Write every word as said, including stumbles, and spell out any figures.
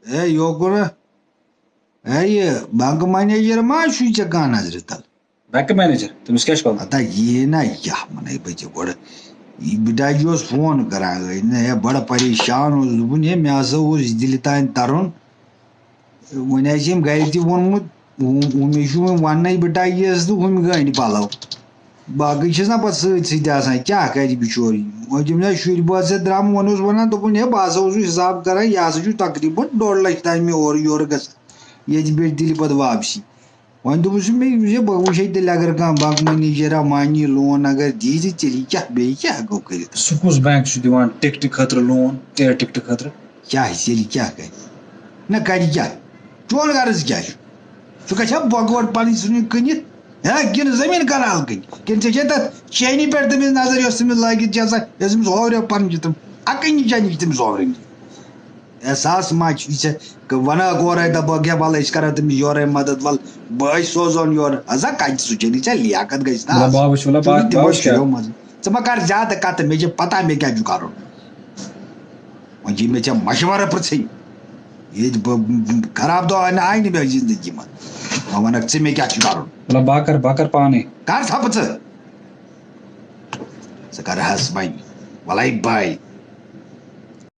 A یوکُن، A یہِ bank manager ما چھُے ژےٚ کانٛہہ نظرِ تل؟ بینک منیجر، تٔمِس کیٛاہ چھُ پَرُن؟ ہتا یی نا، کیٛاہ وَنَے بہٕ ژےٚ گۄڈٕ؟ یہِ بہٕ ڈاجی اوس فون کران، ہے، نہ، ہے، بڑٕ پریشان اوس، دوٚپُن، ہے، مےٚ ہسا اوس دِلہِ تانۍ ترُن۔ وۄنۍ آسہِ أمۍ گرِ تہِ ووٚنمُت، وۄنۍ، وۄنۍ مےٚ چھُ وۄنۍ وَننَے بہٕ ڈاجیَس تہٕ ہُمہِ گٔنٛڈۍ پَلو۔ باقٕے چھِس نا پَتہٕ سۭتۍ سۭتۍ آسان، کیٛاہ کَرِ بِچور؟ وۄنۍ تِم نا شُرۍ بٲژ ژےٚ درٛامہٕ، وۄنۍ اوس وَنان، دوٚپُن، ہے، بہٕ ہسا اوسُس حِساب کران، یہِ ہسا چھُ تقریٖباً ڈۄڈ لَچھ تام مےٚ اورٕ یورٕ گژھان، ییٚتہِ بیٚیہِ دِلہِ پَتہٕ واپسی۔ وۄنۍ دوٚپُس مےٚ، یہِ بہٕ وٕچھے تیٚلہِ اگر کانٛہہ بنٛک منیجرا مانی لون اگر دی تہٕ تیٚلہِ کیٛاہ، بیٚیہِ کیٛاہ ہٮ۪کو کٔرِتھ؟ سُہ کُس بینک چھُ دِوان ٹکٹہٕ خٲطرٕ لون، ایر ٹکٹہٕ خٲطرٕ؟ کیٛاہ تیٚلہِ کیٛاہ کَرِ؟ نہ کَرِ کیٛاہ؟ چون غرض کیٛاہ چھُ؟ ژٕ گژھِ ہا بۄکہٕ وَٹ پَنٕنۍ زٔمیٖن کٕنِتھ؟ ہے، کِنہٕ زٔمیٖن کَنال کٕنہِ؟ کِنہٕ ژےٚ چھے تَتھ چینی پٮ۪ٹھ تٔمِس نظر، یۄس تٔمِس لٲگِتھ چھےٚ آسان، یۄس تٔمِس ہورٕ یورٕ پَنٕنۍ چھِ تِم اَکٕے نِشانی چھِ تٔمِس ہورٕ أنمٕتۍ۔ احساس ما چھُے ژےٚ؟ ک-، وَنان اورَے دَپہٕ بہٕ، کیٛاہ وَلہٕ أسۍ کَرو تٔمِس یورَے مَدَد، وَلہٕ بہٕ أسۍ سوزون یورٕ۔ اَزا کَتہِ سُہ چیٚنی ژےٚ لیاقت گژھِ نا وَلہٕ آسٕنۍ۔ بابا چھُ، وَلہٕ ژٕ بابا، وٕنہِ تِمو بابا چھُ۔ شُریو منٛزٕ۔ ژٕ ما کَر زیادٕ کَتھٕ، مےٚ چھِ پَتہ مےٚ کیٛاہ چھُ کَرُن۔ وۄنۍ یہِ مےٚ ژےٚ مَشوَرٕ پِرٛژھٕے، ییٚتہِ بہٕ خراب دۄہ آے نہٕ، آے نہٕ مےٚ زِندگی منٛز۔ وۄنۍ وَنَکھ ژٕ مےٚ کیٛاہ چھُ کَرُن۔ وَلہٕ بہٕ کَرٕ، بہٕ کَرٕ پانَے۔ کَر ژھۄپہٕ ژٕ؟ ژٕ کَر حظ وۄنۍ؟ وَلَے بَے۔